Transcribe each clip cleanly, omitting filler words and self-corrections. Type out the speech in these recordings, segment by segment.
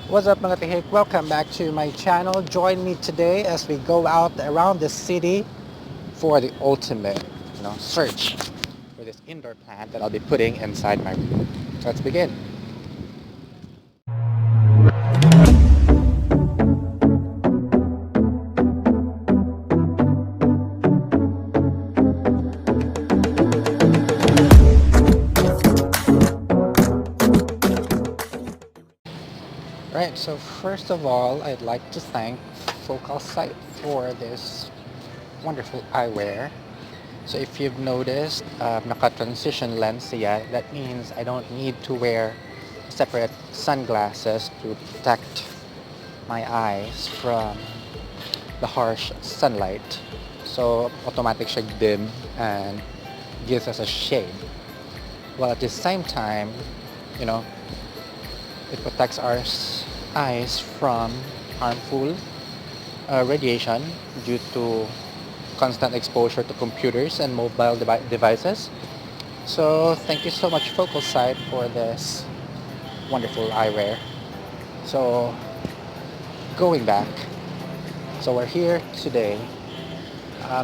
What's up mga tihik? Welcome back to my channel. Join me today as we go out around the city for the ultimate, search for this indoor plant that I'll be putting inside my room. Let's begin. Right, so first of all, I'd like to thank Focal Sight for this wonderful eyewear. So if you've noticed, naka-transition lens siya. That means I don't need to wear separate sunglasses to protect my eyes from the harsh sunlight. So automatic siya dim and gives us a shade. While at the same time, you know, it protects our eyes from harmful radiation due to constant exposure to computers and mobile devices. So thank you so much Focal Sight for this wonderful eyewear. So going back, so we're here today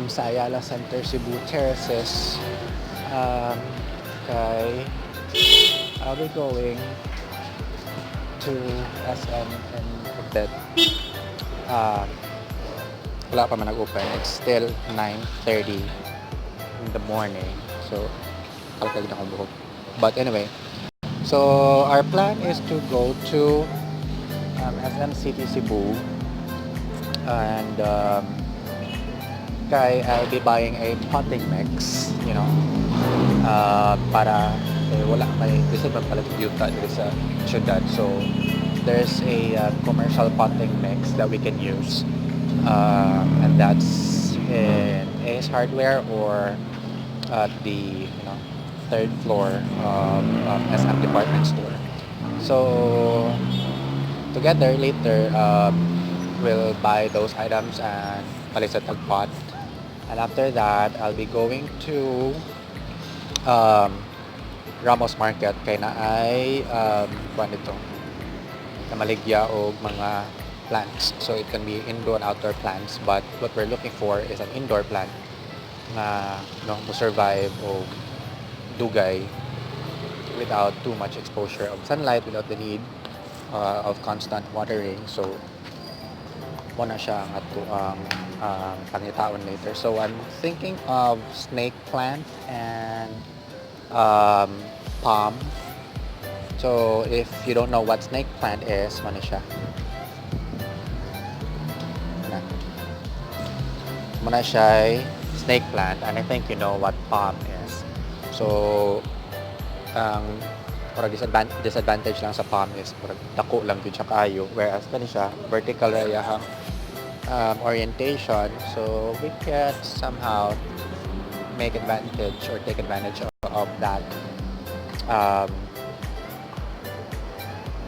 sa Ayala Center, Cebu Terraces. Um, kay I'll be going to SM in a bit. Uh, wala pa man nag-open. It's still 9:30 in the morning. So, kalkal na akong buhok. But anyway, so our plan is to go to SM City Cebu and I'll be buying a potting mix, para wala may kasi pala yuta dito sa syudad. So there's a commercial potting mix that we can use, and that's in Ace Hardware or at the third floor of SM department store. So together later, we'll buy those items and palit sa tagpot. And after that, I'll be going to um, Ramos Market kay na ay kuan ito na maligya o mga plants. So it can be indoor and outdoor plants, but what we're looking for is an indoor plant na mo survive o dugay without too much exposure of sunlight, without the need of constant watering. So mo na siya ang ato ang pangitaon later. So I'm thinking of snake plant and palm. So if you don't know what snake plant is, ano siya? Muna siya ay snake plant, and I think you know what palm is. So ang disadvantage lang sa palm is dako lang yun siya kaayo, whereas kani siya vertical rayahang orientation, so we can somehow make advantage or take advantage of that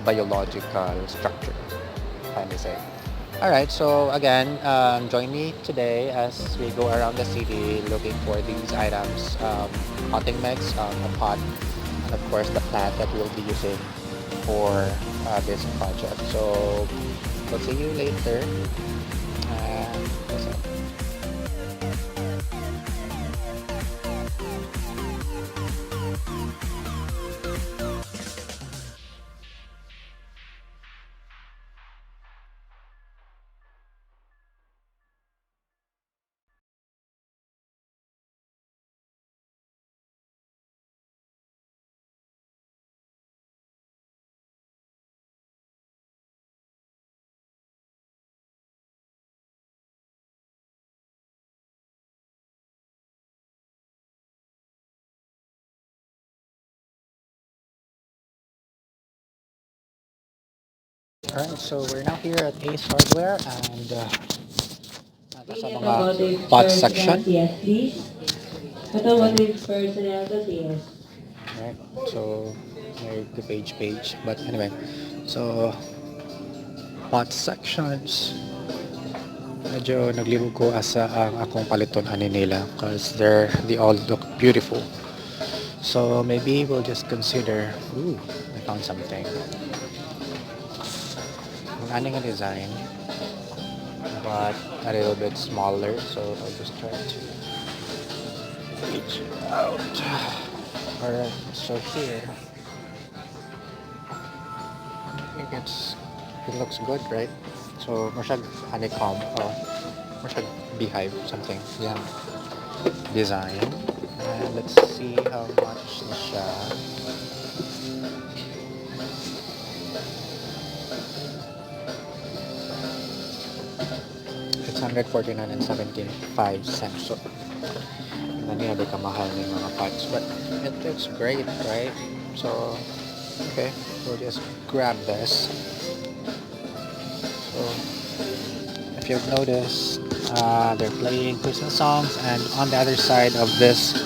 biological structure, if I may say. Alright, so again, join me today as we go around the city looking for these items, potting mix, a pot, and of course the plant that we'll be using for this project. So we'll see you later. What's up? Alright, so we're now here at Ace Hardware and nasa mga pot section. Yes, please. Automotive personnel, yes. Right, so may the page. But anyway, so pot sections. Medyo naglibog ko asa ang akong paliton ani nila because they all look beautiful. So maybe we'll just consider. Ooh, I found something. aning a design, but a little bit smaller. So I'll just try to reach it out. Alright, so here, I think it looks good, right? So, masyag honeycomb, or masyag beehive, something. Yeah, design. And let's see how much na siya. It's 149 and 75 cents. So, naniya, di ka mahal ng mga pots. But it looks great, right? So, okay, we'll just grab this. So, if you've noticed, they're playing Christmas songs, and on the other side of this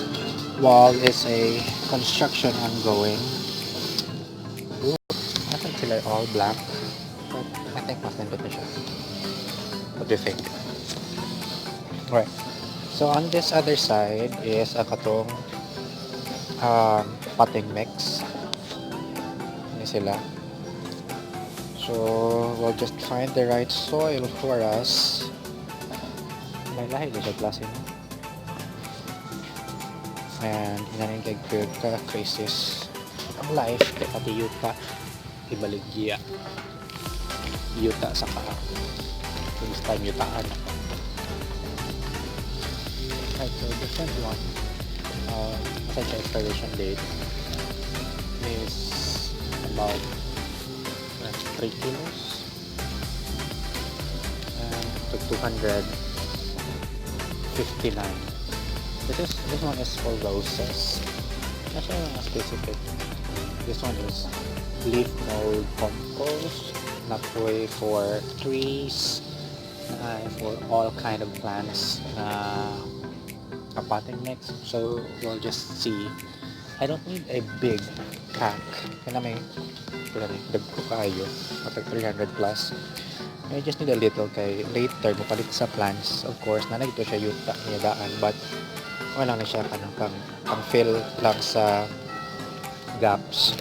wall is a construction ongoing. Ooh, I think they're all black, but I think mas nandito siya. What do you think? Right. So on this other side is a katong potting mix. Ini sila. So we'll just find the right soil for us. May lahi din siya klase mo. And inanin kay good ka crisis ang life kay pati yuta ibaligya yuta sa ka this time yutaan. Right, so different one such expiration date is about 3 kilos and to 259. This one is for roses. Actually, not specific. This one is leaf mold compost. Napoy for trees. For all kind of plants. A potting mix. So we'll just see. I don't need a big pack. Kaya may dagko kayo. Matag 300 plus. I just need a little kay later mapalit sa plants. Of course, nanagito siya yuta niyadaan, but wala na siya kanang pang fill lang sa gaps.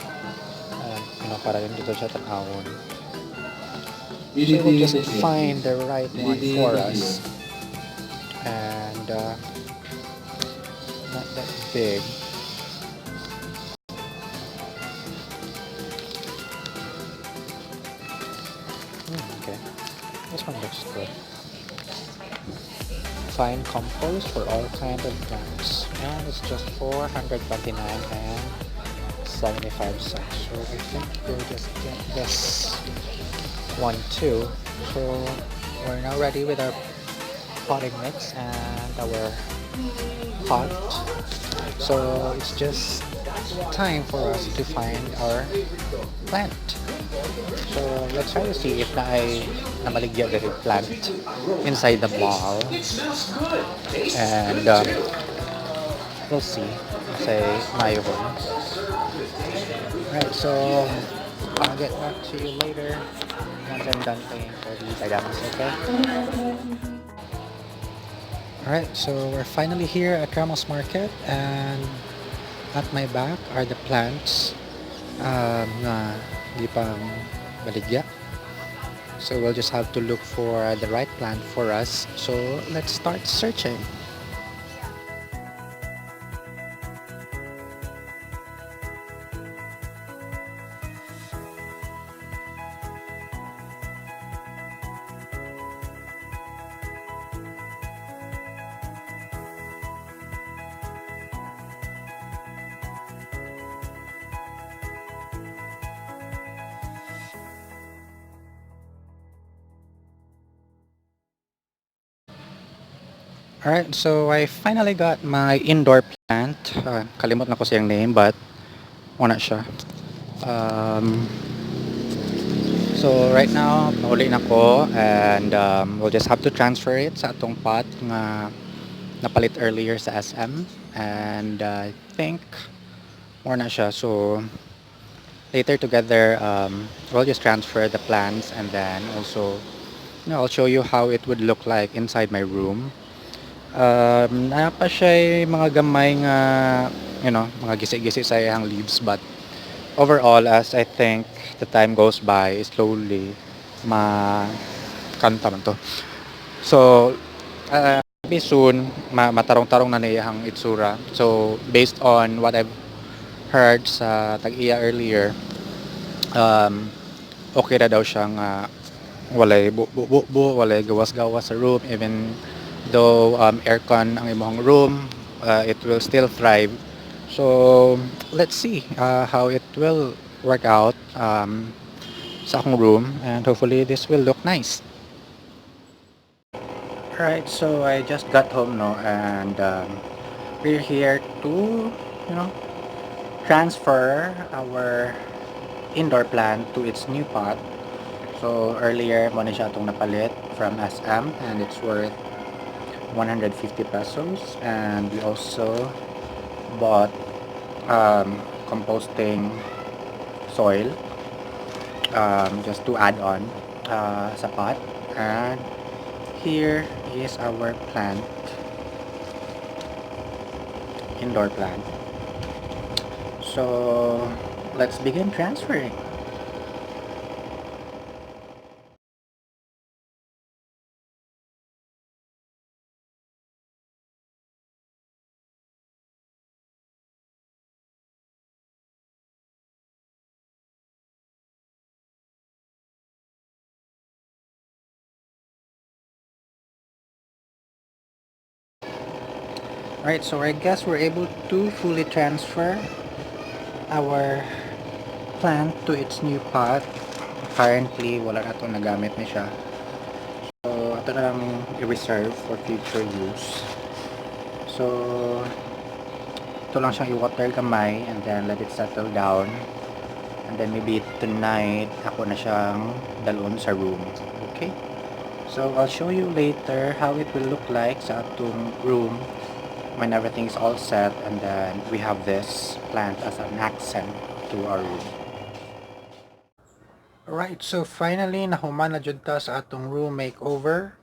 Para rin dito siya tanawon. So we'll just find the right one for us. And not that big. Okay. This one looks good. Fine compost for all kind of plants, and it's just 429 and 75 cents. So I think we'll just get this one too. So we're now ready with our potting mix and our pot. So it's just time for us to find our plant. So let's try to see if namaligya the plant inside the mall. And we'll see. Say mayroon. Right, so I'll get back to you later once I'm done paying for these items, okay? Alright, so we're finally here at Ramos Market, and at my back are the plants na hindi pang baligya. So we'll just have to look for the right plant for us. So let's start searching. Alright, so I finally got my indoor plant. Kalimot na ko siyang name, but wala siya. So right now, nauli na ko, and we'll just have to transfer it sa atong pot nga napalit earlier sa SM. And I think more na siya. So later together, we'll just transfer the plants, and then also I'll show you how it would look like inside my room. Napa siya mga gamay nga, mga gisi-gisi sa iyang leaves, but overall, as I think the time goes by slowly, makanta man to. So, maybe soon, matarong-tarong na niyahang itsura. So, based on what I've heard sa tag-iya earlier, um, okay na daw siyang walay bu walay gawas-gawas sa room, even though aircon ang imong room, it will still thrive. So, let's see how it will work out sa akong room, and hopefully this will look nice. Alright, so I just got home no, and we're here to, you know, transfer our indoor plant to its new pot. So earlier mo na siya itong napalit from SM, and it's worth 150 pesos, and we also bought composting soil just to add on sa pot. And here is our plant, indoor plant. So let's begin transferring. Alright, so I guess we're able to fully transfer our plant to its new pot. Currently, wala na itong nagamit na siya. So, ito na lang i-reserve for future use. So, ito lang siyang i-water kamay and then let it settle down. And then maybe tonight, ako na siyang dalon sa room. Okay? So, I'll show you later how it will look like sa atong room when everything is all set, and then we have this plant as an accent to our room. Alright, so finally, nahuman na jud ta sa atong room makeover.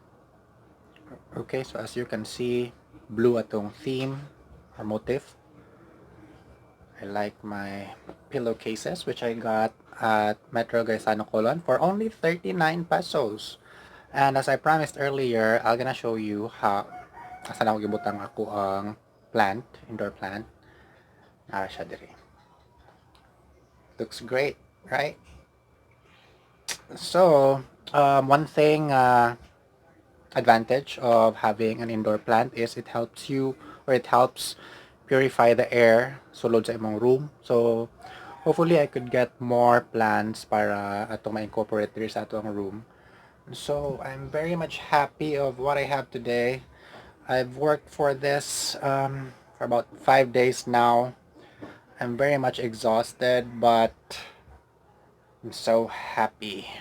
Okay, so as you can see, blue atong theme or motif. I like my pillowcases, which I got at Metro Gaisano Colon for only 39 pesos. And as I promised earlier, I'm gonna show you how asan ako gibutang ako ang plant, indoor plant. Nara siya diri. Looks great, right? So, one thing advantage of having an indoor plant is it helps you, or it helps purify the air sulod sa imong room. So hopefully I could get more plants para atong ma-incorporate diri sa atong room. So I'm very much happy of what I have today. I've worked for this for about 5 days now. I'm very much exhausted, but I'm so happy.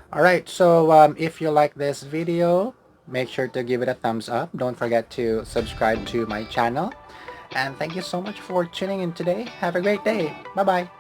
Alright, so if you like this video, make sure to give it a thumbs up. Don't forget to subscribe to my channel. And thank you so much for tuning in today. Have a great day. Bye-bye.